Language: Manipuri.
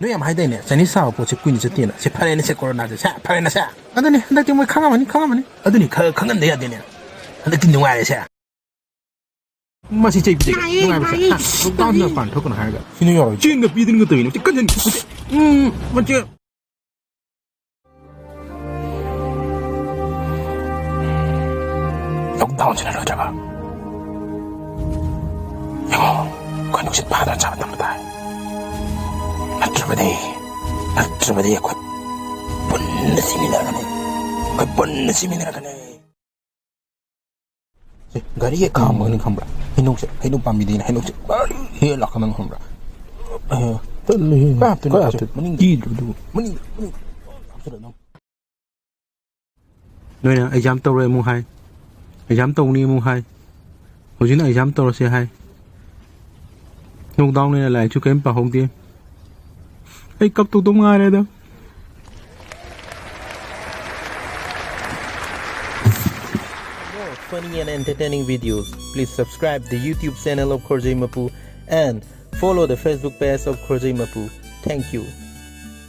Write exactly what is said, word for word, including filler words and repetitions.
ꯅꯣꯏ ꯌꯥꯝ ꯍꯥꯏꯗꯥꯏꯅꯦ, ꯆꯥꯏꯅꯤꯁ ꯁꯥꯕ ꯄꯣꯠꯁꯦ ꯀꯨꯏꯅ ꯆꯠꯇꯦꯅ? ꯁꯦ, ꯐꯔꯦꯅꯦ, ꯁꯦ, ꯀꯣꯔꯣꯅꯥꯁꯦ, ꯁꯦ, ꯐꯔꯦꯅꯦ, ꯁꯦ꯫ ꯑꯗꯨꯅꯤ, ꯍꯟꯗꯛꯇꯤ ꯃꯣꯏ ꯈꯪꯉꯝꯃꯅꯤ, ꯈꯪꯉꯝꯃꯅꯤ꯫ ꯑꯗꯨꯅꯤ, ꯈꯔ ꯈꯪꯍꯟꯗ ꯌꯥꯗꯦꯅꯦ꯫ ꯍꯟꯗꯛꯇꯤ ꯅꯨꯡꯉꯥꯏꯔꯦ, ꯁꯦ꯫ ꯃꯁꯤ ꯆꯩ ꯄꯤꯖꯒꯦ꯫ ꯅꯥꯏꯌꯦ, ꯅꯨꯡꯉꯥꯏꯕ, ꯁꯦ꯫ ꯅꯥꯏꯌꯦ, ꯍꯥ? ꯅꯥꯏꯌꯦ꯫ ꯂꯣꯛꯗꯥꯎꯟꯁꯤꯅ ꯃꯄꯥꯟ ꯊꯣꯛꯀꯅꯨ ꯍꯥꯏꯔꯒ꯫ ꯁꯤꯅ ꯌꯥꯔꯣꯏ꯫ ꯆꯦꯡꯒ ꯄꯤꯗꯅꯒ ꯇꯧꯔꯤꯅꯦ꯫ ꯁꯤ ꯀꯟꯖꯟ-, ꯎꯝ, ꯃꯆꯦ꯫ ꯂꯣꯛꯗꯥꯎꯟꯁꯤꯅ ꯂꯣꯏꯗ꯭ꯔꯕ? ꯌꯦꯡꯉꯣ, ꯑꯩꯈꯣꯏ ꯅꯨꯡꯁꯤꯠ ꯐꯥꯗꯅ ꯆꯥꯕ ꯇꯝꯕ ꯇꯥꯏ꯫ ꯅꯠꯇ꯭ꯔꯕꯗꯤ, ꯅꯠꯇ꯭ꯔꯕꯗꯤ ꯑꯩꯈꯣꯏ ꯄꯨꯟꯅ ꯁꯤꯃꯤꯟꯅꯔꯒꯅꯤ꯫ ꯑꯩꯈꯣꯏ ꯄꯨꯟꯅ ꯁꯤꯃꯤꯟꯅꯔꯒꯅꯤ꯫ ꯑꯦ, ꯒꯥꯔꯤ ꯍꯦꯛ ꯈꯥꯝꯕꯒꯅꯤ ꯈꯪꯕ꯭ꯔꯥ? ꯍꯩꯅꯧꯁꯦ, ꯍꯩꯅꯧ ꯄꯥꯝꯕꯤꯗꯒꯤꯅꯦ, ꯍꯩꯅꯧꯁꯦ ꯒꯥꯔꯤ ꯍꯦꯛ ꯂꯥꯛꯀꯗꯕ ꯈꯪꯕ꯭ꯔꯥ? ꯑꯦ, ꯇꯜꯂꯦꯍꯦ꯫ ꯀꯥꯞꯇꯣꯏꯅꯦ, ꯀꯥꯞꯇꯣꯏꯅꯦ꯫ ꯃꯅꯤꯡꯗ꯫ ꯀꯤꯗ꯭ꯔꯣ ꯑꯗꯨꯕꯨ? ꯃꯅꯤꯡꯗ, ꯃꯅꯤꯡꯗ꯫ ꯀꯥꯞꯊꯣꯔꯛꯑꯣ꯫ ꯅꯣꯏꯅ ꯑꯦꯛꯖꯥꯝ ꯇꯧꯔꯣꯏ ꯑꯃꯨꯛ ꯍꯥꯏ, ꯑꯦꯛꯖꯥꯝ ꯇꯧꯅꯤ ꯑꯃꯨꯛ ꯍꯥꯏ, ꯍꯧꯖꯤꯛꯅ ꯑꯦꯛꯖꯥꯝ ꯇꯧꯔꯁꯦ ꯍꯥꯏ꯫ ꯂꯣꯛꯗꯥꯎꯟꯅꯤꯅ ꯂꯥꯏꯔꯤꯛꯁꯨ ꯀꯔꯤꯝ ꯄꯥꯍꯧꯗꯦ꯫ ꯑꯩ ꯀꯞꯇꯧꯗꯧ ꯉꯥꯏꯔꯦꯗ꯫ For more funny and entertaining videos, please subscribe the YouTube channel of Khorjai Mapu and follow the Facebook page of Khorjai Mapu. Thank you.